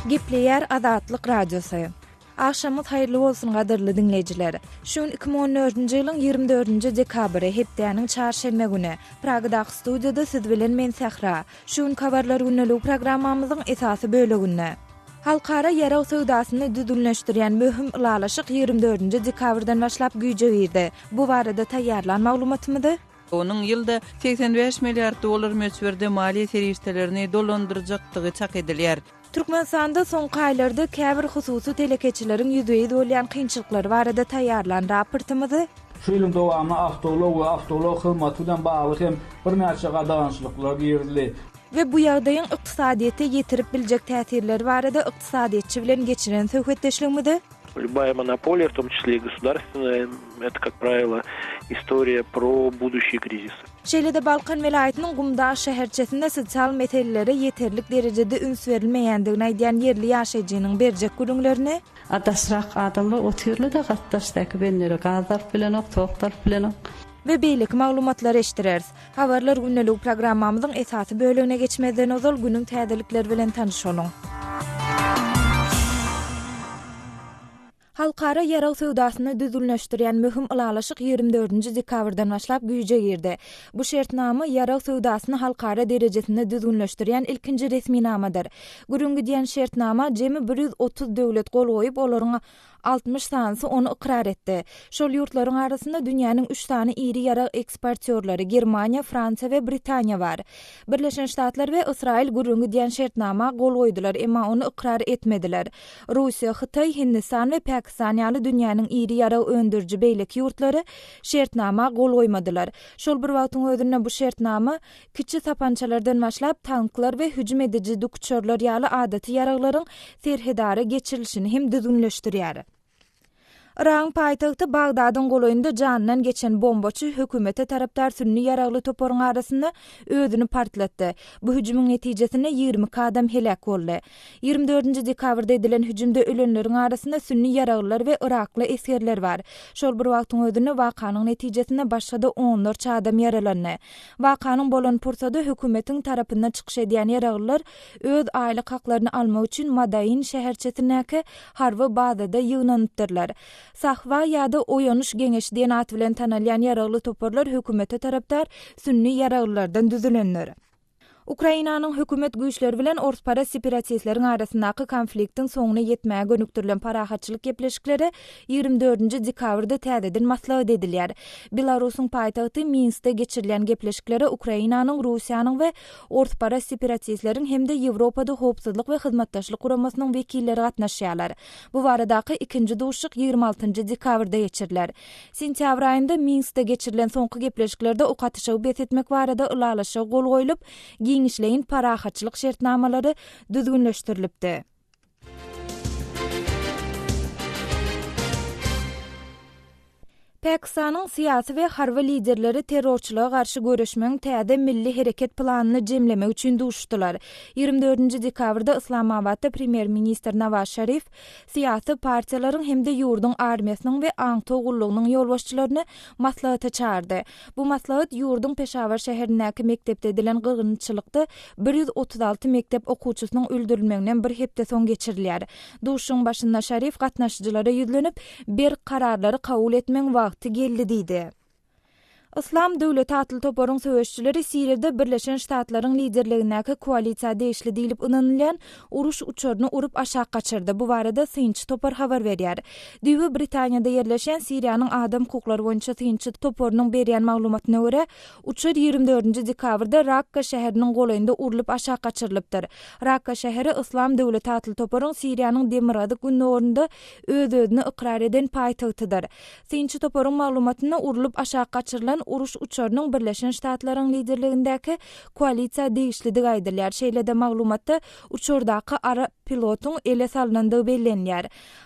Gepleýär Azatlyk Radiosy. Agşamyňyz haýyrly bolsun gadyrly diňleýjiler. Şu gün 2014-nji ýylyň 24-nji dekabry, hepdäniň çarşenbe güni. Pragadaky studiýada siz bilen men Sähra. Şu günki Habarlar gündeligi programmamyzyň esasy böleginde. Halkara ýarag söwdasyny düzgünleşdirýän möhüm ylalaşyk 24-nji dekabrdan başlap güýje girdi. Bu barada taýýarlan maglumatymyzy. Onuň ýylda 85 milliard dollar möçberde maliýe serişdelerini dolandyrjakdygy çak edilýär. Türkmenistanda soňky aýlarda käbir hususy telekeçileriň ýüzbe-ýüz bolýan kynçylyklary barada taýýarlan raportymyzy. Şu ýylyň dowamynda awtoulag we awtoulag hyzmaty bilen bagly hem birnäçe gadagançylyklar girizildi. We bu ýagdaýyň ykdysadyýete ýetirip biljek täsirleri barada ykdysadyýetçi bilen geçiren söhbetdeşligimizi. Lýubaýa monopoliýa, w tom çisle i gosudarstwennaya, eto, kak prawilo, istoriýa pro buduşiý krizisy. Şeýle-de Balkan welaýatynyň Gumdag şäherçesinde sosial meselelere ýeterlik derejede üns berilmeýändigini aýdýan ýerli ýaşaýjynyň berjek gürrüňlerini. A daşrak adamlar otyrlar-da gat daşdaky benlere gaz alyp bilenok, tok da alyp bilenok. We beýleki maglumatlary eşdireris. Habarlar gündeligi programmamyzyň esasy bölegine geçmezden ozal günüň täzelikleri bilen tanyş boluň. Halkara ýarag söwdasyny düzgünleşdirýän möhüm ylalaşyk 24-nji dekabrdan başlap güýje girdi. Bu şertnama ýarag söwdasyny halkara derejesinde düzgünleşdirýän ilkinji resminamadyr. Gürrüň gidýän şertnama jemi 130 döwlet gol goýup, olaryň 60 sanysy ony ykrar etdi. Şol ýurtlaryň arasynda dünýäniň üç sany iri ýarag eksportýorlary, Germaniýa, Fransiýa we Britaniýa bar. Birleşen Ştatlar we Ysraýyl gürrüňi gidýän şertnama gol goýdular, emma ony ykrar etmediler. Russiýa, Hytaý, Hindistan we Pakistan ýaly dünýäniň iri ýarag öndüriji beýleki ýurtlary şertnama gol goýmadylar. Şol bir wagtyň özünde bu şertnama Kiçi sapançalardan başlap, tanklar we hüjüm ediji dikuçarlar ýaly adaty ýaraglaryň serhedara geçirilişini hem düzgünleşdirýär. Yragyň paýtagty Bagdadyň golaýynda janyndan geçen bombaçy hökümete tarapdar sünni ýaragly toparyň arasynda özüni partlatdy. Bu hüjümiň netijesinde 22 adam heläk boldy. 24-nji dekabrda edilen hüjümde ölenleriň arasynda sünni ýaraglylar we yrakly esgerler bar. Şol bir wagtyň özünde wakanyň netijesinde başga-da onlarça adam ýaralandy. Wakanyň bolan pursady hökümetiň tarapyndan çykyş edýän ýaraglylar öz aýlyk haklaryny almak üçin Madain şäherçesindäki harby bazada ýygnanypdyrlar. Sahwa ýa-da Oýanyş geňeşi diýen at bilen tanalýan ýaragly toparlar hökümete tarapdar sünni ýaraglylardan düzülendir. Ukrainanyň hökümet güýçleri bilen orsparaz separatistleriň arasyndaky konfliktiň soňuna ýetmäge gönükdirilen parahatçylyk gepleşikleri 24-nji dekabrda täzeden maslahat edilýär. Belarusyň paýtagty Minskde geçirilýän gepleşiklere Ukrainanyň, Russiýanyň we orsparaz separatistleriň hem-de Ýewropada Howpsuzlyk we Hyzmatdaşlyk Guramasynyň wekilleri gatnaşýarlar. Bu baradaky ikinji duşuşyk 26-njy dekabrda geçiriler. Sentýabr aýynda Minskde geçirilen soňky gepleşiklerde ok atyşygy bes etmek barada ylalaşyga gol goýlup, giňişleýin parahatçylyk şertnamalary düzgünleşdirilipdi. Pakistanyň syýasy we harby liderleri terrorçylyga garşy göreşmegiň täze milli hereket planyny jemlemek üçin duşuşdylar. 24-nji dekabrda Yslamabatda premýer-ministr Nawaz Şarif syýasy partiýalaryň hem-de ýurduň armiýasynyň we aňtaw gullugynyň ýolbaşçylaryny maslahata çagyrdy. Bu maslahat ýurduň Peşawar şäherindäki mekdepde edilen gyrgynçylykda 136 mekdep okuwçysynyň öldürilmeginden bir hepde soň geçirilýär. Duşuşygyň başynda Şarif gatnaşyjylara ýüzlenip, Berk kararlary kabul etmegiň wagty geldi diýdi. Yslam döwleti atly toparyň söweşijileri Siriýada Birleşen Ştatlaryň liderligindäki koalisiýa degişli diýlip ynanylýan uruş uçaryny urup aşak gaçyrdy. Bu barada synçy topar habar berýär. Düýbi Britaniýada ýerleşýän Siriýanyň adam hukuklary boýunça synçy toparynyň berýän maglumatyna görä, uçar 24 dekabrda Rakka şäheriniň golaýynda urlup aşak gaçyrylypdyr. Rakka şäheri Yslam döwleti atly toparyň Siriýanyň demirgazyk-gündogarynda öz-özüni ykrar eden paýtagtydyr. Synçy toparyň maglumatynda urlup aşak gaçyrylan uruş uçarynyň Birleşen Ştatlaryň liderligindäki koalisiýa degişlidigi aýdylýar. Şeýle-de maglumatda uçardaky arap pilotyň ele salnandygy bellenilýär.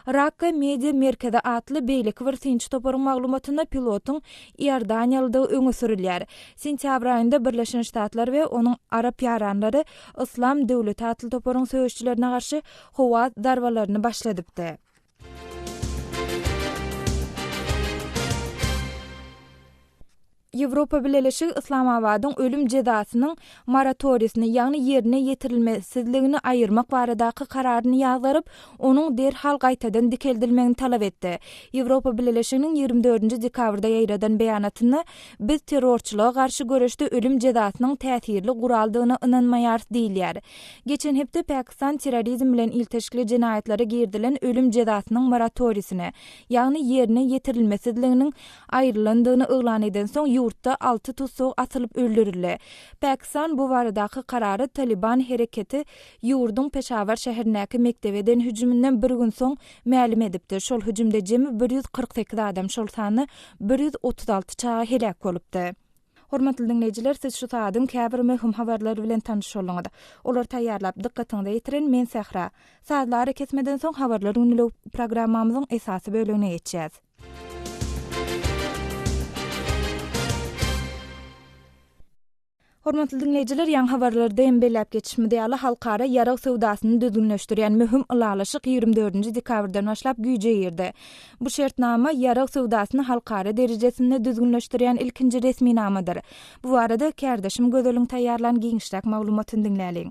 Rakka media merkezi atly beýleki bir synçy toparyň maglumatynda pilotyň iordaniýalydygy öňe sürülýär. Sentýabr aýynda Birleşen Ştatlar we onuň arap ýaranlary Yslam döwleti atly toparyň söweşijilerine garşy howa zarbalaryny başladypdy. Ýewropa Bileleşigi Yslamabadyň ölüm jezasynyň moratoriýasyny, ýagny ýerine ýetirilmesizligini aýyrmak baradaky kararyny ýazgaryp, onuň derhal gaýtadan dikeldilmegini talap etdi. Ýewropa Bileleşiginiň 24-nji dekabrda ýaýradan beýanatynda, Biz terrorçylyga garşy göreşde ölüm jezasynyň täsirli guraldygyna ynanmaýarys diýilýär. Geçen hepde Pakistan terrorizm bilen ilteşikli jenaýatlara girizilen ölüm jezasynyň moratoriýasyny, ýagny ýerine ýetirilmesizliginiň aýrylandygyny yglan edensoň, ýurtda alty tussag atylyp öldürildi. Pakistan bu baradaky karary Talyban hereketi ýurduň Peşawar şäherindäki mekdebe eden hüjüminden bir gün soň mälim edipdi. Şol hüjümde jemi 148 adam, şol sanda 136 çaga heläk bolupdy. Hormatly diňleýjiler, siz şu sagadyň käbir möhüm habarlary bilen tanyş bolduňyz. Olary taýýarlap, dykgatyňyza ýetiren men Sähra. Sazly arakesmeden soň Habarlar günlügi programmamyzyň esasy bölegine geçýäs. Hormatly diňleýjiler, ýaňy habarlarda hem belläp geçişimiz ýaly, halkara ýarag söwdasyny düzgünleşdirýän möhüm ylalaşyk 24-nji dekabrdan başlap güýje girdi. Bu şertnama ýarag söwdasyny halkara derejesinde düzgünleşdirýän ilkinji resminamadyr. Bu barada kärdeşim Gözeliň taýýarlan giňişräk maglumatyny diňläliň.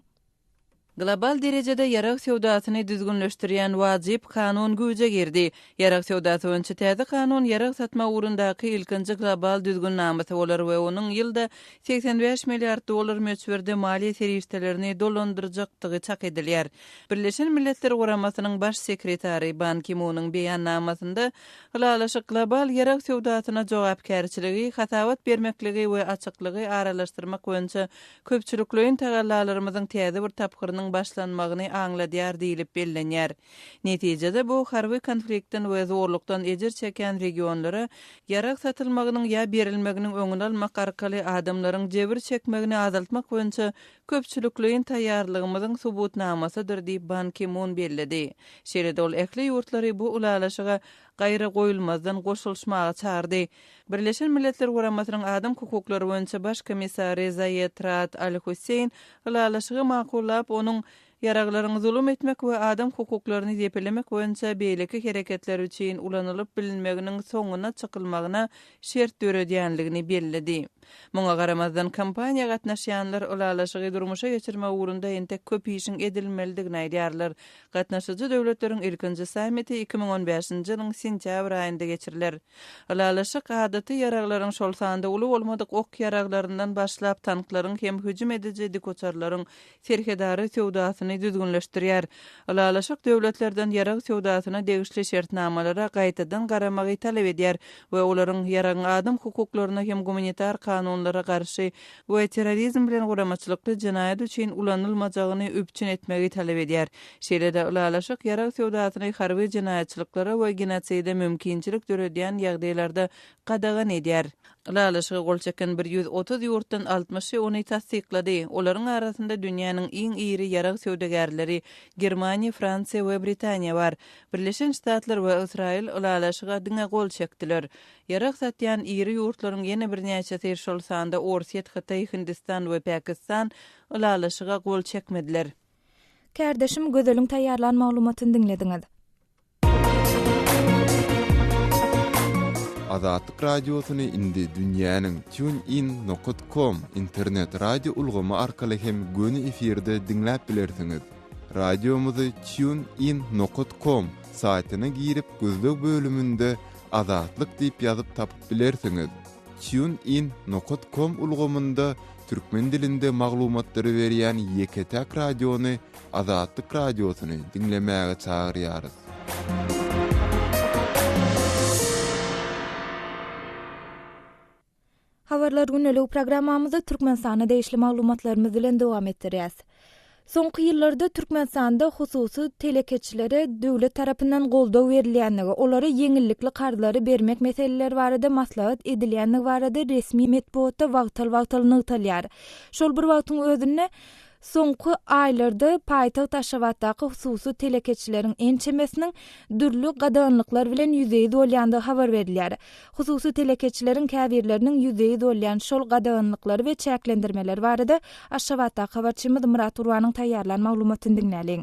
Global derejede ýarag söwdasyny düzgünleşdirýän wajyp kanun güýje girdi. Ýarag söwdasy boýunça täze kanun ýarag satmak ugrundaky ilkinji global düzgünnamasy bolar we onuň ýylda 85 milliard dollar möçberde maliýe serişdelerini dolandyrjakdygy çak edilýär. Birleşen Milletler Guramasynyň Baş sekretary Ban Ki-munyň beýannamasynda ylalaşyk global ýarag söwdasyna jogapkärçiligi, hasabat bermekligi we açyklygy aralaşdyrmak boýunça köpçülikleýin tagallalarymyzyň täze bir tapgyrynyň başlanmagyny aňladýar diýlip bellenýär. Netijede, bu harby konfliktden we zorlukdan ejir çekýän regionlara ýarag satylmagynyň ýa berilmeginiň öňüni almak arkaly adamlaryň jebir çekmegini azaltmak boýunça köpçülikleýin taýýarlygymyzyň subutnamasydyr diýip, Ban Ki-mun belledi. Şeýle-de ol ähli ýurtlary bu ylalaşyga gaýragoýulmazdan goşulyşmaga çagyrdy. Birleşen Milletler Guramasynyň Adam hukuklary boýunça Baş komissary Zaýed Raad Al-Husseýn ylalaşygy makullap, onuň ýaraglaryň zulum etmek we adam hukuklaryny depelemek boýunça beýleki hereketler üçin ulanylyp bilinmeginiň soňuna çykylmagyna şert döredýänligini belledi. Muňa garamazdan, kampaniýa gatnaşýanlar ylalaşygy durmuşa geçirmek ugrunda entek köp işiň edilmelidigini aýdýarlar. Gatnaşyjy döwletleriň ilkinji sammiti 2015-nji ýylyň sentýabr aýynda geçiriler. Ylalaşyk adaty ýaraglaryň, şol sanda uly bolmadyk ok ýaraglaryndan başlap tanklaryň hem hüjüm ediji dikuçarlaryň serhedara söwdasyny düzgünleşdirýär. Ylalaşyk döwletlerden ýarag söwdasyna degişli şertnamalara gaýtadan garamagy talap edýär we olaryň ýaragyň adam hukuklaryna hem gumanitar kanunlara garşy we terrorizm bilen guramaçylykly jenaýat üçin ulanylmajagyny üpjün etmegi talap edýär. Şeýle-de, ylalaşyk ýarag söwdasyny harby jenaýatçylyklara we genoside mümkinçilik döredýän ýagdaýlarda gadagan edýär. Ylalaşyga gol çeken 130 ýurtdan altmyşy ony tassyklady. Olaryň arasynda dünýäniň iň iri ýarag söwdagärleri Germaniýa, Fransiýa we Britaniýa bar. Birleşen Ştatlar we Ysraýyl ylalaşyga diňe gol çekdiler. Ýarag satýan iri ýurtlaryň ýene birnäçesi, şol sanda Orsýet, Hytaý, Hindistan we Pakistan ylalaşyga gol çekmediler. Kärdeşim Gözeliň taýýarlan maglumatyny diňlediňiz. Azatlyk Radiosyny indi dünýäniň TuneIn nokat com internet radio ulgamy arkaly hem göni efirde diňläp bilersiňiz. Radiomyzy TuneIn nokat com saýtyna girip gözleg bölüminde Azatlyk diýip ýazyp tapyp bilersiňiz. Tune in nokat kom ulgamynda türkmen dilinde maglumatlary berýän ýeke-täk radiony Azatlyk Radiosyny diňlemäge çagyrýarys. Habarlar gündeligi programmamyzy Türkmenistana degişli maglumatlarymyz bilen dowam etdirýäs. Soňky ýyllarda Türkmenistanda hususy telekeçilere döwlet tarapyndan goldaw berilýändigi, olara ýeňillikli karzlary bermek meseleleri barada maslahat edilýändigi barada resmi metbugatda wagtal-wagtal nygtalýar. Şol bir wagtyň özünde, Soňky aýlarda paýtagt Aşgabatdaky hususy telekeçileriň ençemesiniň dürli gadaganlyklar bilen ýüzbe-ýüz bolýandygy habar berilýär. Hususy telekeçileriň käbirleriniň ýüzbe-ýüz bolýan şol gadaganlyklary we çäklendirmeleri barada Aşgabatdaky habarçymyz Myrat Gurbanyň taýýarlan maglumatyny diňläliň.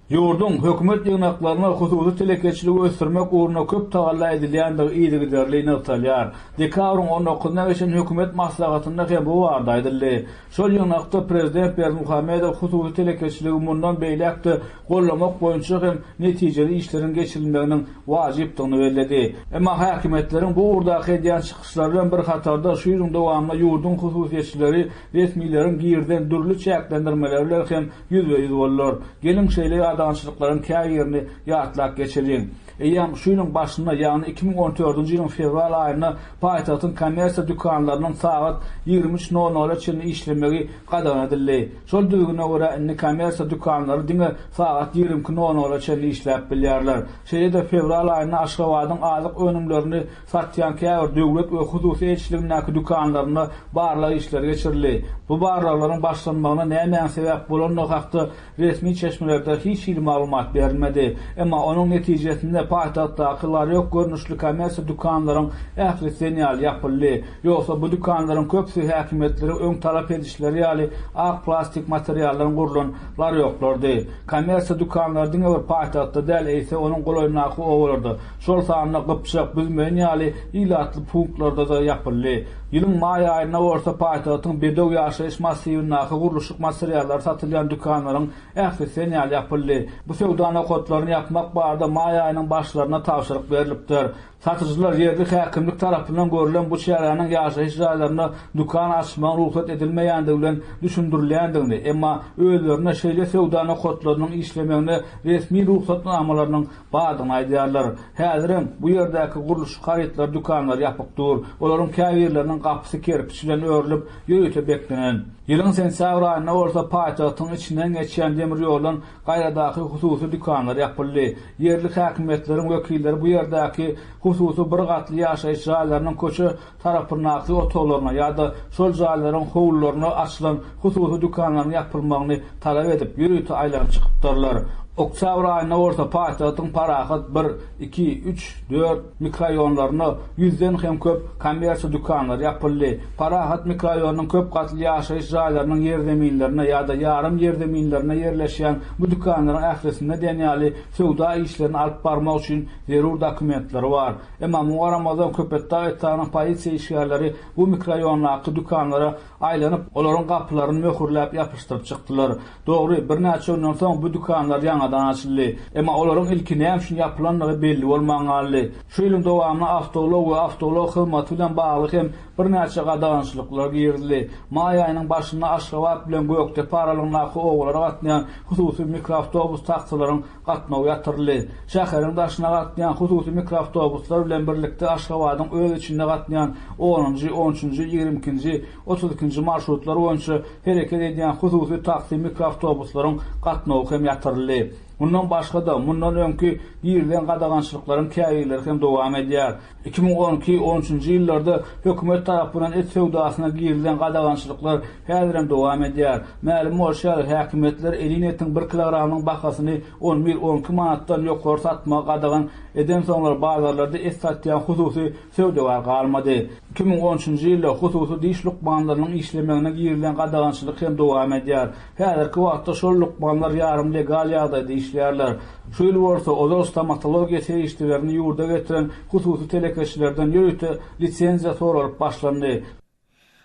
Ýurduň hökümet ýygnaklarynda hususy telekeçiligi ösdürmek ugrunda köp tagalla edilýändigi yzygiderli nygtalýar. Dekabryň on dokuzynda geçen hökümet maslahatynda hem bu barada aýdyldy. Şol ýygnakda prezident Berdimuhamedow hususy telekeçiligi mundan beýläk-de goldamak boýunça hem netijeli işleriň geçirilmeginiň wajypdygyny belledi. Emma häkimiýetleriň bu ugurdaky edýän çykyşlary bilen bir hatarda şu ýylyň dowamynda ýurduň hususyýetçileri resmileriň girizen dürli çäklendirmeleri bilen hem ýüzbe-ýüz boldular. Geliň, şeýle gadagançylyklaryň käbirini ýatlap geçeliň. Eýýäm şu ýylyň başynda, ýagny 2014-nji ýylyň fewral aýynda paýtagtyň kommersiýa dükanlarynyň sagat 23 nol nola çenli işlemegi gadagan edildi. Şol düzgüne görä, indi kommersiýa dükanlary diňe sagat 22 nol nola çenli işläp bilýärler. Şeýle-de fewral aýynda Aşgabadyň azyk önümlerini satýan käbir döwlet we hususy eýeçiligindäki dükanlarynda barlag işleri geçirildi. Bu barlaglaryň başlanmagyna nämäniň sebäp bolandygy hakda resmi çeşmelerde hiç hili maglumat berilmedi. Emma onuň netijesinde paýtagtdaky larýok görnüşli kommersiýa dükanlaryň ählisi diýen ýaly ýapyldy. Ýogsa bu dükanlaryň köpüsi häkimiýetleriň öň talap edişleri ýaly ak plastik materialdan gurlan larýoklardy. Kommersiýa dükanlary diňe bir paýtagtda däl, eýse onuň golaýyndaky obalarda, şol sanda Gypjak, Büzmeýin ýaly ilatly punktlarda-da ýapyldy. Ýylyň maý aýynda bolsa paýtagtyň Bedew ýaşaýyş massiwindaky gurluşyk materiallary satylýan dükanlaryň ählisi diýen ýaly ýapyldy. Bu söwda nokatlaryny ýapmak barada maý aýynyň başlarynda tabşyryk berlipdir. Satyjylar ýerli häkimlik tarapyndan görlen bu çäräniň ýaşaýyş jaýlarynda dükan açmagyň rugsat edilmeýändigi bilen düşündirilýändigini, emma özlerine şeýle söwda nokatlarynyň işlemegine resmi rugsatnamalarynyň bardygyny aýdýarlar. Häzirem bu ýerdäki gurluşyk harytlary dükanlary ýapyk dur. Olaryň käbirleriniň gapysy kerpiç bilen örülip, ýörite beklenen. Ýylyň sentýabr aýynda bolsa paýtagtyň içinden geçýän demir ýoldan gaýradaky hususy dükanlar ýapyldy. Ýerli häkimiýetleriň wekilleri bu ýerdäki hususy bir gatly ýaşaýyş jaýlarynyň köçe tarapyndaky otaglaryna ýa-da şol jaýlaryň howlularyna açylan hususy dükanlaryň ýapylmagyny talap edip, ýörite aýlanyp çykypdyrlar. Oktýabr aýynda bolsa paýtagtyň Parahat bir, iki, üç, dört mikroraýonlarynda ýüzden hem köp kommersiýa dükanlary ýapyldy. Parahat mikroraýonynyň köp gatly ýaşaýyş jaýlarynyň ýerzeminlerinde ýa-da ýarym ýerzeminlerinde ýerleşýän bu dükanlaryň ählisinde diýen ýaly söwda işlerini alyp barmak üçin zerur dokumentleri bar. Emma muňa garamazdan, Köpetdag etrabynyň polisiýa işgärleri bu mikroraýondaky dükanlara aýlanyp, olaryň gapylaryny möhürläp ýapyşdyryp çykdylar. Dogry, birnäçe günden soň bu dükanlar ýaňadan açyldy. Emma olaryň ilki näme üçin ýapylandygy belli bolman galdy. Şu ýylyň dowamynda awtoulag we awtoulag hyzmaty bilen bagly hem birnäçe gadagançylyklar girizildi. Maý aýynyň başynda Aşgabat bilen Gökdepe aralygyndaky obalara gatnaýan hususy mikroawtobus taksileriň gatnawy ýatyryldy. Şäheriň daşyna gatnaýan hususy mikroawtobuslar bilen birlikde Aşgabadyň öz içinde gatnaýan onunjy, on üçünji, 20 ikinji, 32 nji marşrutlar boýunça hereket edýän hususy taksi mikroawtobuslaryň gatnawy hem ýatyryldy. Mundan başga-da, mundan öňki girizilen gadagançylyklaryň käbirleri hem dowam edýär. 2012, on üçünji ýyllarda hökümet tarapyndan et söwdasyna girizilen gadagançylyklar häzirem dowam edýär. Mälim bolşy ýaly, häkimiýetler elin etiň bir kilogramynyň bahasyny on bir, on iki manatdan ýokary satmagy gadagan edensoňlar bazarlarda et satýan hususy söwdagär galmady. 2013-nji ýylda hususy diş lukmanlarynyň işlemegine girizilen gadagançylyk hem dowam edýär. Häzirki wagtda şol lukmanlar ýarym legal ýagdaýda işleýärler. Şu ýyl bolsa ozal stomatologiýa serişdelerini ýurda getiren hususy telekeçilerden ýörite lisenziýa soralyp başlandy.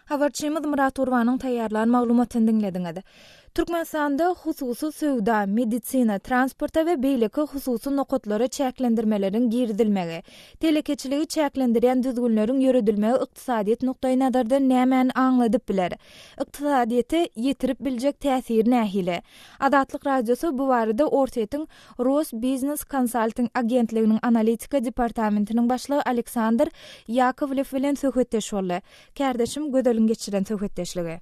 Habarçymyz Myrat Gurbanyň taýýarlan maglumatyny diňlediňiz. Türkmenistanda hususy söwda, medisina, transporta we beýleki hususy nokatlara çäklendirmeleriň girizilmegi, telekeçiligi çäklendirýän düzgünleriň ýöredilmegi ykdysadyýet nukdaýnazardan nämäni aňladyp biler? Ykdysadyýete ýetirip biljek täsiri nähili? Azatlyk Radiosy bu barada Orsýetiň Rosbiznes Konsalting agentliginiň analitika departamentiniň başlygy Aleksandr Ýakowlew bilen söhbetdeş boldy. Kärdeşim Gözeliň geçiren söhbetdeşligi.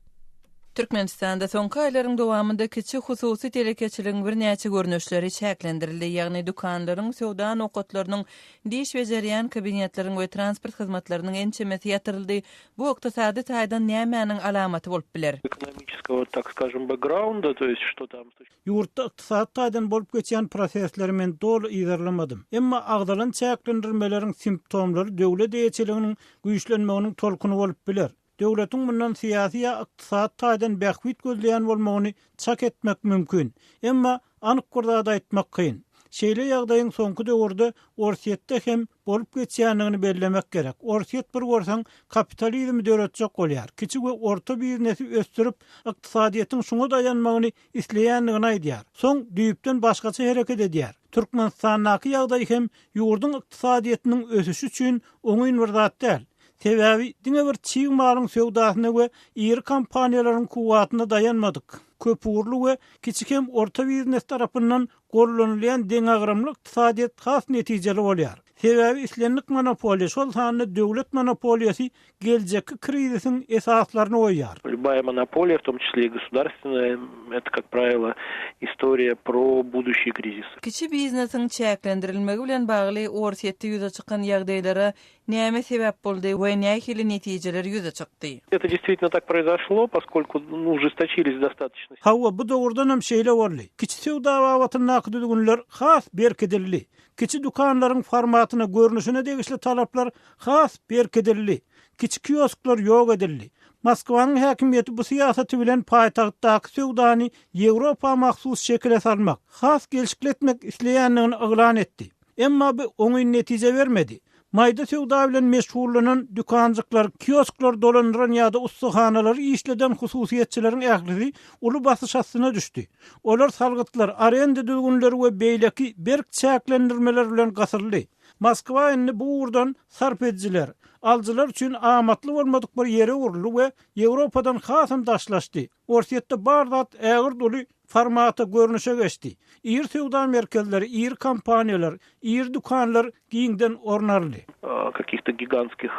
Türkmenistanda soňky aýlaryň dowamynda kiçi hususy telekeçiligiň birnäçe görnüşleri çäklendirildi, ýagny dükanlaryň, söwda nokatlarynyň, diş bejerýän kabinetleriň we transport hyzmatlarynyň ençemesi ýatyryldy, Bu ykdysady taýdan nämäniň alamaty bolup biler? Ekonomiçeskogo, tak skažem, bekgraunda, to ýest, çto tam. Ýurtda ykdysady taýdan bolup geçýän prosesleri men doly yzarlamadym. Emma agzalan çäklendirmeleriň simptomlary döwlet eýeçiliginiň güýçlenmeginiň tolkuny bolup biler. Döwletiň mundan syýasy ýa ykdysady taýdan bähbit gözleýän bolmagyny çak etmek mümkin. Emma anyk bir zat aýtmak kyn. Şeýle ýagdaýyň soňky döwürde Orsýetde hem bolup geçýändigini bellemek gerek. Orsýet bir görseň kapitalizmi döretjek bolýar. Kiçi we orta biznesi ösdürip, ykdysadyýetiň şuňa daýanmagyny isleýändigini aýdýar. Soň düýpden başgaça hereket edýär. Türkmenistandaky ýagdaý hem ýurduň ykdysadyýetiniň ösüşi üçin oňyn bir zat däl. Sebäbi diňe bir çig malyň söwdasyna we iri kompaniýalaryň kuwwatyna daýanmadyk, köpugurly we kiçi hem orta biznes tarapyndan gollanylýan deňagramly ykdysadyýet has netijeli bolýar. Sebäbi islendik monopoliýa, şol sanda döwlet monopoliýasy geljekki krizisiň esaslaryny goýýar. Любая monopoliya, в том числе и государственная, это, как правило, история про будущие кризисы. Kiçi biznesiň çäklendirilmegi bilen bagly Orsýetde ýüze çykan ýagdaýlara Näme sebäp boldy we nähili netijeler ýüze çykdy? Это действительно так произошло, поскольку, ну, ужесточились достаточно. Hawa, bu dogrudanam şeýle boldy. Kiçi söwda babatyndaky düzgünler has berkidildi. Kiçi dükanlaryň formatyna, görnüşine degişli talaplar has berkidildi. Kiçi kiosklar ýok edildi. Moskwanyň häkimiýeti bu syýasaty bilen paýtagtdaky söwdany Ýewropa mahsus şekile salmak, has gelşikli etmek isleýändigini yglan etdi. Emma bu oňyn netije bermedi. Maýda söwda bilen meşgullanan dükanjyklar, kiosklar dolandyran ýa-da ussahanalary işleden hususyýetçileriň ählisi uly basyş astyna düşdi. Olar salgytlar, arenda düzgünleri we beýleki berk çäklendirmeler bilen gysyldy. Moskwa indi bu ugurdan sarp edijiler, alyjylar üçin amatly bolmadyk bir ýere öwrüldi we Ýewropadan hasam daşlaşdy. Orsýetde bar zat ägirt uly formata, görnüşe geçdi. Iri söwda merkezleri, iri kompaniýalar, iri dükanlar giňden orun aldy. Kakih-to gigantskih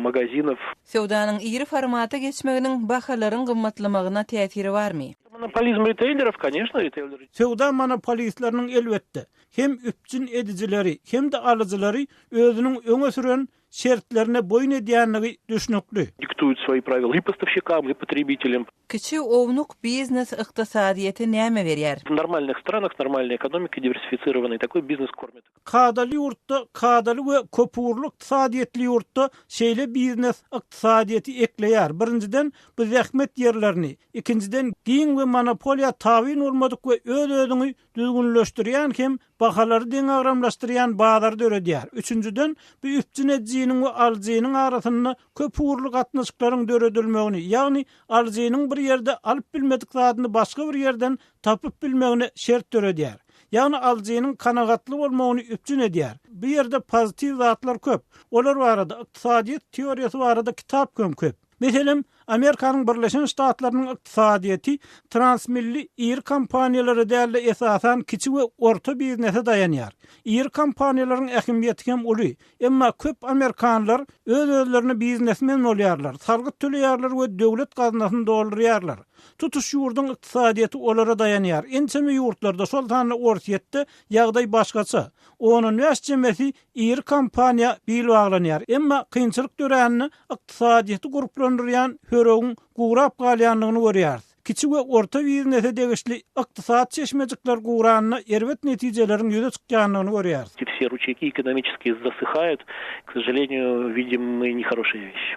magazinow. Söwdanyň iri formata geçmeginiň bahalaryň gymmatlamagyna täsiri barmy? Monopolizm riteýlerow, koneçno, riteýler. Söwda monopolistleriniň elbetde, hem üpjün edijileri, hem-de alyjylary özüniň öňe süren şertlerine boýun edýändigi düşnükli. Diktuýut svoýi prawila i postawşikam, i potrebitelýam. Kiçi, ownuk biznes ykdysadyýete näme berýär? W normalnyh stranah s normalnoý ekonomikoý diwersifisirowanyý takoý biznes kormit. Kadaly ýurtda, kadaly we köpugurly ykdysadyýetli ýurtda şeýle biznes ykdysadyýeti ekleýär. Birinjiden, bu zähmet ýerlerini, ikinjiden, giň we monopoliýa tabyn bolmadyk we öz-özüňi düzgünleşdirýän hem bahalary deňagramlaşdyrýan bazary döredýär. Üçünjiden, bu üpjün edijiniň we alyjynyň arasynda köpugurly gatnaşyklaryň döredilmegini, ýagny alyjynyň bir ýerde alyp bilmedik zadyny başga bir ýerden tapyp bilmegine şert döredýär. Ýagny alyjynyň kanagatly bolmagyny üpjün edýär. Bu ýerde pozitiw zatlar köp. Olar barada, ykdysadyýet teoriýasy barada kitap hem köp. Meselem, Amerikanyň Birleşen Ştatlarynyň ykdysadyýeti transmilli iri kompaniýalara däl-de, esasan, kiçi we orta biznese daýanýar. Iri kompaniýalaryň ähmiýeti hem uly, emma köp amerikanlar öz-özlerine biznesmen bolýarlar, salgyt töleýärler we döwlet gaznasyny doldurýarlar. Tutuş ýurduň ykdysadyýeti olara daýanýar. Ençeme ýurtlarda, şol sanda Orsýetde ýagdaý başgaça. On-on bäş çemesi Iri kompaniýa bil baglanýar, emma kynçylyk dörände ykdysadyýeti gurplandyrýan höregiň gurap galýandygyny görýäris. Kiçi we orta biznese degişli ykdysady çeşmejikler guranda erbet netijeleriň ýüze çykýandygyny görýäris. Все ручейки экономические засыхают, к сожалению, видим мы нехорошие вещи.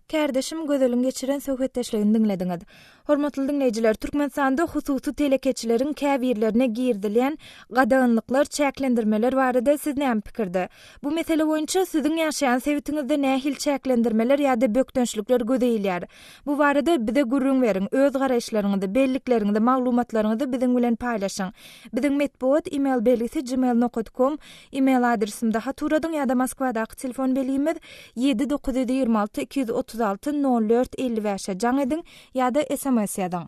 Kärdeşim Gözeliň geçiren söhbetdeşligini diňlediňiz. Hormatly diňleýjiler, Türkmenistanda hususy telekeçileriň käbirlerine girizilýän gadaganlyklar, çäklendirmeler barada siz näme pikirde? Bu mesele boýunça siziň ýaşaýan sebitiňizde nähili çäklendirmeler ýa-da bökdençlikler göze ilýär? Bu barada bize gürrüň beriň, öz garaýyşlaryňyzy, bellikleriňizi, maglumatlaryňyzy biziň bilen paýlaşyň. Biziň metbugat email belgisi gmail nokat kom email adresimde hat ugradyň ýa-da Moskwadaky telefon belgimiz 7 926 236 04 55-e jaň ediň ýa-da sms ýazyň.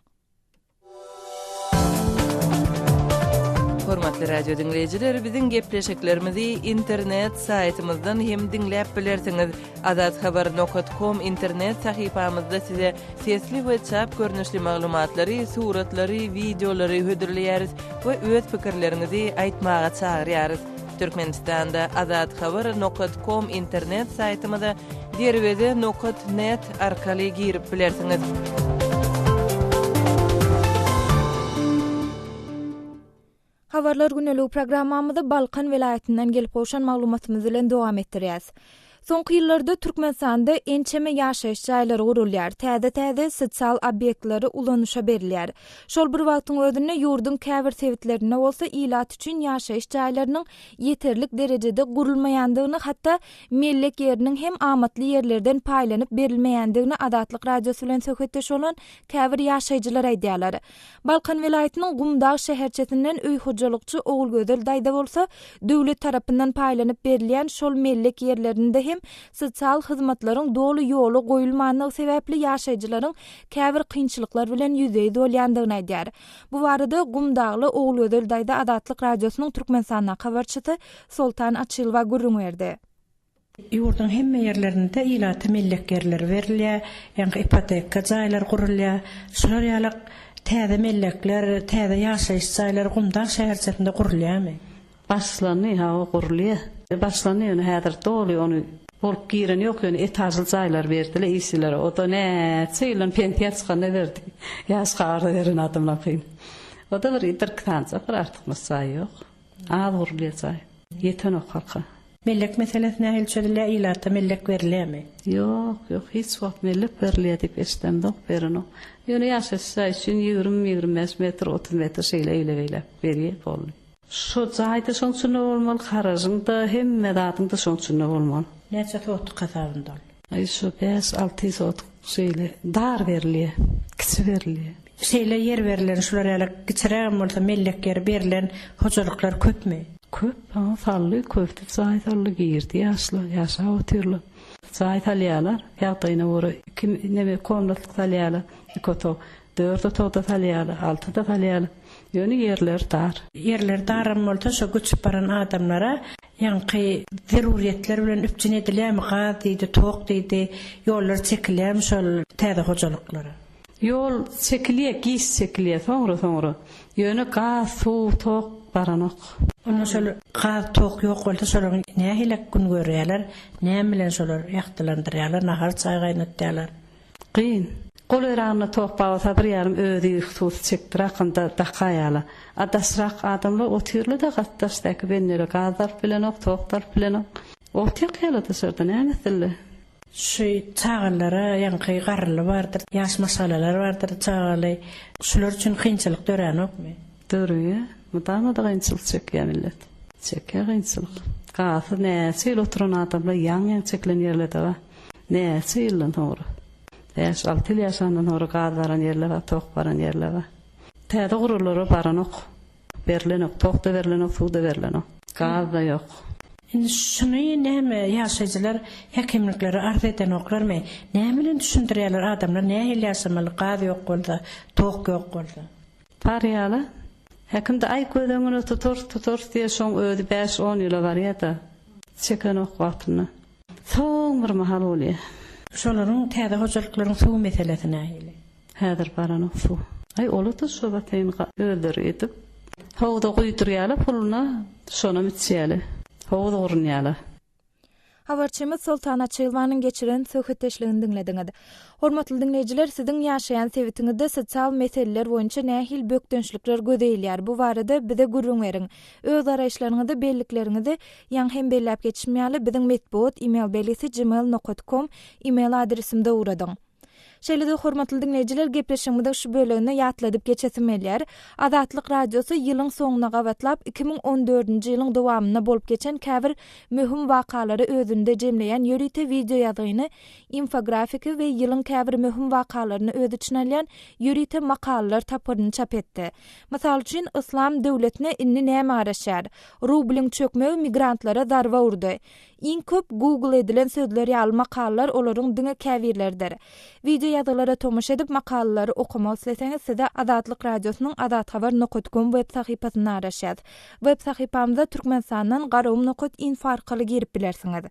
Hormatly radio diňleýjiler, biziň gepleşiklerimizi internet saýtymyzdan hem diňläp bilersiňiz. Azathabar nokat kom internet sahypamyzda size sesli we çap görnüşli maglumatlary, suratlary, wideolary hödürleýäris we öz pikirleriňizi aýtmaga çagyrýarys. Türkmenistanda Azathabar nokat kom internet saýtymyza Derweze nokat net arkaly girip bilersiňiz. Habarlar güneligi programmamyzy Balkan welaýatyndan gelip gowşan maglumatymyz bilen dowam etdirýäs. Soňky ýyllarda Türkmenistanda ençeme ýaşaýyş jaýlary gurulýar, täze-täze sosial obýektleri ulanyşa berilýär. Şol bir wagtyň özünde ýurduň käbir sebitlerinde bolsa ilat üçin ýaşaýyş jaýlarynyň ýeterlik derejede gurulmaýandygyny, hatda mellek ýeriniň hem amatly ýerlerden paýlanyp berilmeýändigini Azatlyk Radiosy bilen söhbetdeş bolan käbir ýaşaýjylar aýdýarlar. Balkan welaýatynyň Gumdag şäherçesinden öý hojalykçy Ogulgözel daýza bolsa, döwlet tarapyndan paýlanyp berilýän şol mellek ýerlerinde hem sosial hyzmatlaryň doly ýola goýulmandygy sebäpli ýaşaýjylaryň käbir kynçylyklar bilen ýüzbe-ýüz bolýandygyny aýdýar. Bu barada Gumdagly Ogulgözel daýza Azatlyk Radiosynyň Türkmenistandaky habarçysy Soltan Açylowa gürrüň berdi. Ýurduň hemme ýerlerinde ilata mellek ýerleri berilýär, ýaňky ipoteka jaýlar gurulýar. Şular ýaly täze mellekler, täze ýaşaýyş jaýlary Gumdag şäherçesinde gurulýarmy? Başlandy, hawa, gurulýar. Başlandy, ýöne häzir doly ony bolup giren ýok, ýöne etažly jaýlar berdiler işçilere. O-da näçe ýyldan pensiýa çykanda berdi. Ýaş garda beren adamlaryňky. O-da bir, birki sanyjak bir artykmaç jaý ýok. Az gurulýar jaý. Ýetenok halka. Mellek meselesi nähili çözülýär ilata mellek berilýärmi? Ýok ýok hiç wagt mellek berilýär diýip eşidemzok berenok. Ýöne ýaşaýyş jaý üçin 20 25 metr 30 metr şeýle eýle beýläk berýär boldy. Şo jaýda şoň içinde bolmaly garažyň-da hemme zadyň-da şoň içinde bolmaly. Näçe sotyk hasabynda ol? Aý şo bäş alty sotyk şeýle dar berilýär kiçi berilýär. Şeýle ýer berlen, şular ýaly kiçirägem bolsa mellek ýeri berlen hojalyklar köpmi? Köp, ha, saldy, köpdi jaý saldy, girdi ýaşlar, ýaşap otyrlar. Jaý salýarlar, ýagdaýyna görä iki neme komnatlyk salýarlar, iki otag, dört otagda salýarlar, altyda salýarlar. Ýöne ýerleri dar. Ýerleri daram bolsa şo göçüp baran adamlara ýaňky zerurýetler bilen üpjün edilýärmi, gaz diýdi, tok diýdi, ýollar çekilýärmi şol täze hojalyklara? Ýol çekilýä giç çekilýä soňra soňra. Ýöne gaz suw tok baranok. Onda şol gaz tok ýok bolsa şolaryň nähili gün görýäler näme bilen şolar ýagtylandyrýalar nahar çaý gaýnatýalar. Kyn. Gol eragynda tok bar bolsa bir ýarym özi hususy çekdir hakynda dakaýala. A daşrak adamlar otyrla-da gatdaşdaky bendere gaz da alyp bilenok tok da alyp bilenok. Ot ýakýala daşarda näme etsinler. Şu çagalara ýaňky garryly bardyr, ýaş maşgalalar bardyr çagaly. Şular üçin kynçylyk döränokmy? Döreýär. Mydama-da kynçylyk çekýär millet. Çekýär kynçylyk. Gazsyz näçe ýyl oturan adamlar ýaňy-ýaňy çekilen ýerler-de bar. Näçe ýyldan soňra. Bäş-alty ýyl ýaşandan soňra gaz baran ýerler bar, tok baran ýerler bar. Täze guralara baranok. Berlenok, tok-da berlenok, suw-da berlenok. Gaz-da ýok. Indi şuny näme ýaşaýjylar häkimliklere arz edenoklarmy? Näme bilen düşündirýärler adamlar nähili ýaşamaly gaz ýok bolsa, tok ýok bolsa? Barýala. Häkimde aý göz öňüne tutarys tutarys diýýär şoň özi bäş-on ýyla barýada. Çekenok wagtynda. Soň bir mahal bolýa. Şolaryň täze hojalyklaryň suw meselesi nähili? Häzir baranok suw. Aý ola-da şo baseýni özleri edip. Howuza guýdurýarlar puluna şonam içýärler. Howuz gurunýarlar. Habarçymyz Soltan Açylowanyň geçiren söhbetdeşligini diňlediňiz. Hormatly diňleýjiler, siziň ýaşaýan sebitiňizde sosial meseleler boýunça nähili bökdençlikler göze ilýär? Bu barada bize gürrüň beriň. Öz garaýyşlaryňyzy, bellikleriňizi, ýaňy hem belläp geçişim ýaly, biziň metbugat e-mail belgisi gmail nokat kom e-mail adresimize ugradyň. Şeýle-de hormatly diňleýjiler gepleşigimiziň şu böleginde ýatladyp geçesim gelýär. Azatlyk Radiosy ýylyň soňuna gabatlap 2014-nji ýylyň dowamynda bolup geçen käbir möhüm wakalary özünde jemleýän ýörite wideoýazgyny, infografiki we ýylyň käbir möhüm wakalaryny öz içine alýan ýörite makalalar tapgyryny çap etdi. Mysal üçin, Yslam döwletine indi näme garaşýar? Rublyň çökmegi migrantlara zarba urdy. Iň köp Google edilen sözler ýaly makalalar olaryň diňe käbirleridir. Wideo ýazgylara tomaşa edip, makalalary okamak isleseňiz size Azatlyk Radiosynyň azathabar nokat kom web sahypasynda garaşýas. Web sahypamyza Türkmenistandan garagum nokat info arkaly girip bilersiňiz.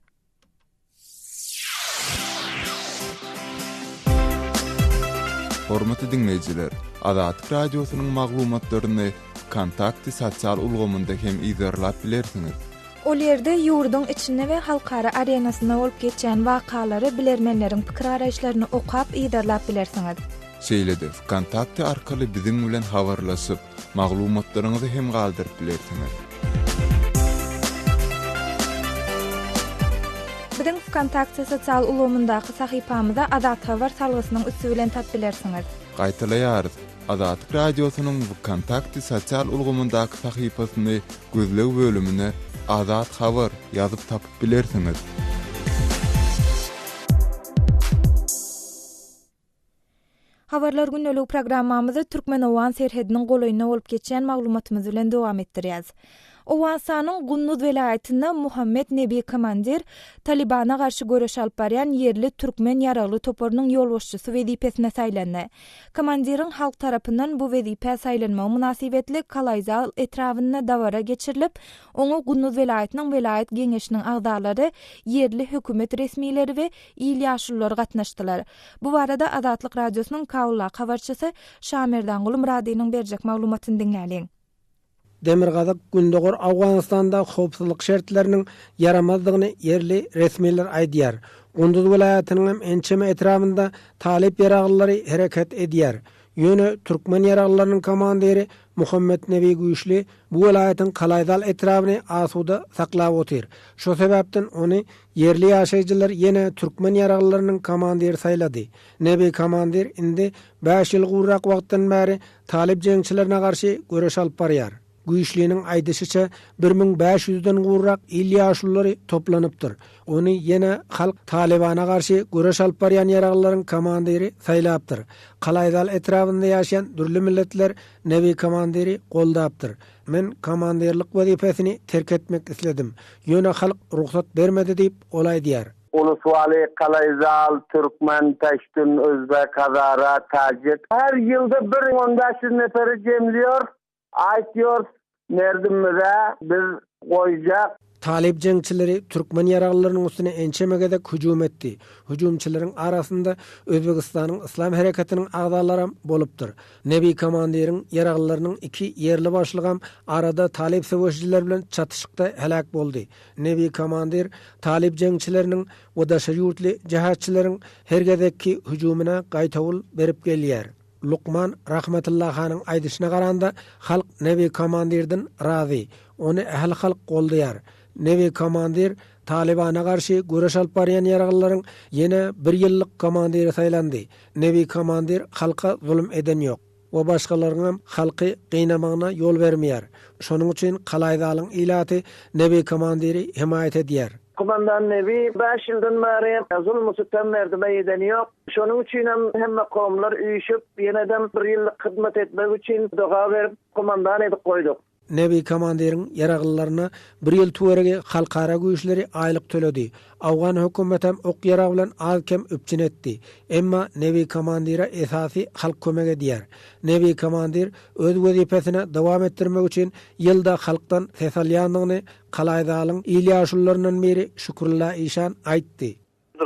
Hormatly diňleýjiler, Azatlyk Radiosynyň maglumatlaryny Wkontakte sosial ulgamynda hem yzarlap bilersiňiz. Ol ýerde ýurduň içinde we halkara arenasynda bolup geçýän wakalary, bilermenleriň pikir-garaýyşlaryny okap, yzarlap bilersiňiz. Şeýle-de Wkontakte arkaly biziň bilen habarlaşyp, maglumatlaryňyzy hem galdyryp bilersiňiz. Biziň Wkontakte sosial ulgamyndaky sahypamyza Azathabar salgysynyň üsti bilen tap bilersiňiz. Gaýtalaýarys, Azatlyk Radiosynyň Wkontakte sosial ulgamyndaky sahypasyny gözleg bölümine Azat Habar ýazyp tapyp bilersiňiz. Habarlar gündeligi programmamyzy türkmen-owgan serhediniň golaýynda bolup geçýän maglumatymyz bilen dowam etdirýäs. Owganystanyň Gunduz welaýatynda Muhammet Nebi komandir Talybana garşy göreş alyp barýan ýerli türkmen ýaragly toparynyň ýolbaşçysy wezipesine saýlandy. Komandiriň halk tarapyndan bu wezipä saýlanmagy mynasybetli Kalaýzal etrabynda dabara geçirilip, oňa Gunduz welaýatynyň welaýat geňeşiniň agzalary, ýerli hökümet resmileri we il ýaşululary gatnaşdylar. Bu barada Azatlyk Radiosynyň Kabuldaky habarçysy Şamerdanguly Myradynyň berjek maglumatyny diňläliň. Demirgazyk Gündogar Owganystanda howpsuzlyk şertleriniň ýaramazdygyny ýerli resmiler aýdýar. Gunduz welaýatynyň hem ençeme etrabynda talyp ýaraglylary hereket edýär. Ýöne türkmen ýaraglylarynyň komandiri Muhammetnebi Güýçli bu welaýatyň Kalaýzal etrabyny asuda saklap otyr. Şo sebäpden ony ýerli ýaşaýjylar ýene türkmen ýaraglylarynyň komandiri saýlady. Nebi komandir indi bäş ýyl gowrak wagtdan bäri talyp jeňçilerine garşy göreş alyp barýar. Güýçliniň aýdyşyça, 1500 ýüzden gowrak il ýaşululary toplanypdyr. Ony ýene halk Talybana garşy göreş alyp barýan ýaraglylaryň komandiri saýlapdyr. Kalaýzal etrabynda ýaşaýan dürli milletler Nebi komandiri goldapdyr. Men komandirlik wezipesini terk etmek isledim. Ýöne halk rugsat bermedi diýip, ol aýdýar. Uluswaly, Kalaýzal, türkmen, peştun, özbek, hazara, täjik. Her ýylda bir on 500 neferi jemliýor. Aýtýors merdimize biz goýjak. Talyp jeňçileri türkmen ýaraglylarynyň üstüne ençeme gezek hüjüm etdi. Hüjümçileriň arasynda Özbegistanyň Yslam hereketiniň agzalaram bolupdyr. Nebi komandiriň ýaraglylarynyň iki ýerli başlygam arada talyp söweşijiler bilen çatyşykda heläk boldy. Nebi komandir talyp jeňçileriniň we daşary ýurtly jehatçylaryň her gezekki hüjümine gaýtawul berip gelýär. Lukman Rahmetulla hanyň aýdyşyna garanda, halk Nebi komandirden razy. Ony ähli halk goldaýar. Nebi komandir Talybana garşy göreş alyp barýan ýaraglylaryň ýene bir ýyllyk komandiri saýlandy. Nebi komandir halka zulum eden ýok we başgalaryňam halky gynamagyna ýol bermeýär. Şonuň üçin Kalaýzalyň ilaty Nebi komandiri hemaýat edýär. Kumandan Nebi bäş ýyldan bäri zulum-sütem merdime edeni ýok. Şonuň üçinem hemme kowumlar üýşüp, ýenedem bir ýyllyk hyzmat etmek üçin doga berip, kumandan edip goýduk. Nebi komandiriň ýaraglylaryna bir ýyl töweregi halkara güýçleri aýlyk töledi. Owgan hökümetem ok-ýarag bilen az-kem üpjün etdi. Emma Nebi komandire esasy halk kömek edýär. Nebi komandir öz wezipesine dowam etdirmek üçin ýylda halkdan ses alýandygyny Kalaýzalyň il ýaşulularyndan biri Şükrulla işan aýtdy.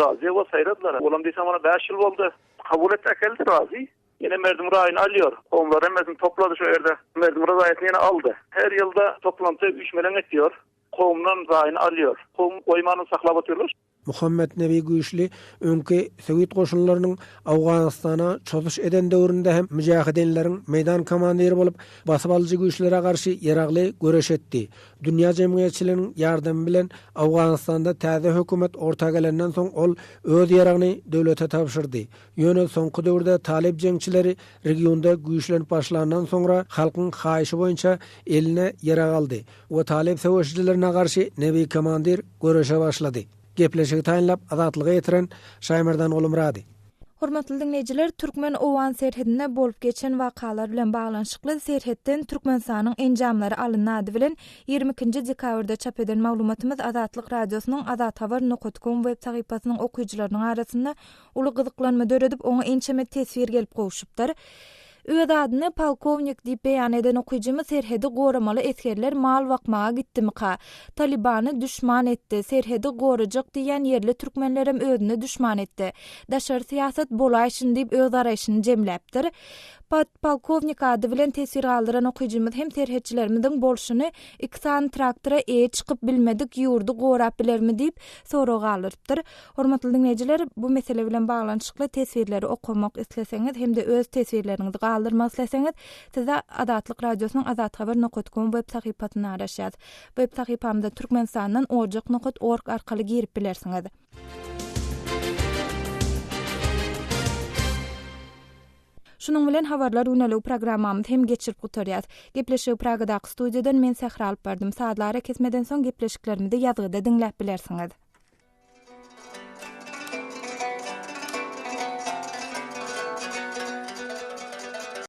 Razy bol saýladylar. Olam diýseň mana bäş ýyl boldy. Kabul etdi äkeldi razy. Ýene merdim raýyny alýor. Kowumlar hemmesini toplady şo ýerde. Merdim razaýatyny ýene aldy. Her ýylda toplanty üýşmeleň etýor. Kowumdan raýyny alýor. Kowum goýman saklap otyrlar. Muhammetnebi Güýçli öňki sowet goşunlarynyň Owganystana çozuş eden döwründe hem müjahidinleriň meýdan komandiri bolup, basybalyjy güýçlere garşy ýaragly göreş etdi. Dünýä jemgyýetçiliginiň ýardamy bilen Owganystanda täze hökümet orta gelenden soň ol öz ýaragyny döwlete tabşyrdy. Ýöne soňky döwürde talyp jeňçileri regionda güýçlenip başlandan soňra halkyň haýyşy boýunça eline ýarag aldy we talyp söweşijilerine garşy Nebi komandir göreşe başlady. Gepleşigi taýynlap Azatlyga ýetiren Şaýmerdan Gulumyrady. Hormatly diňleýjiler, türkmen-owgan serhedinde bolup geçen wakalar bilen baglanyşykly Serhetden Türkmenistanyň enjamlary alyndy ady bilen 22-nji dekabrda çap eden maglumatymyz Azatlyk Radiosynyň azathabar nokat kom web sahypasynyň okyjylarynyň arasynda uly gyzyklanma döredip, oňa ençeme teswir gelip gowşupdyr. Öz adyny polkownik diýip beýan eden okyjymyz serhedi goramaly esgerler mal bakmaga gitdimika? Talybany duşman etdi, serhedi gorajak diýýän ýerli türkmenlerem özüne duşman etdi. Daşary syýasat bolaýşyn diýip öz garaýşyny jemläpdir. Podpolkownik ady bilen teswir galdyran okyjymyz hem serhetçilerimiziň bolşuny iki sany traktora eýe çykyp bilmedik ýurdy gorap bilermi diýip sorag galdyrypdyr. Hormatly diňleýjiler, bu mesele bilen baglanyşykly teswirleri okamak isleseňiz hem-de öz teswirleriňizi galdyryp. galdyrmak isleseňiz, size Azatlyk Radiosynyň azathabar nokat kom web sahypasynda garaşýas. Web sahypamyza Türkmenistandan ojak nokat org arkaly girip bilersiňiz. Şunuň bilen Habarlar güneligi programmamyzy hem geçirip gutarýas. Gepleşigi Pragadaky studiýadan men Sähra alyp bardym. Sazly arakesmeden soň gepleşiklerimizi ýazgyda diňläp bilersiňiz.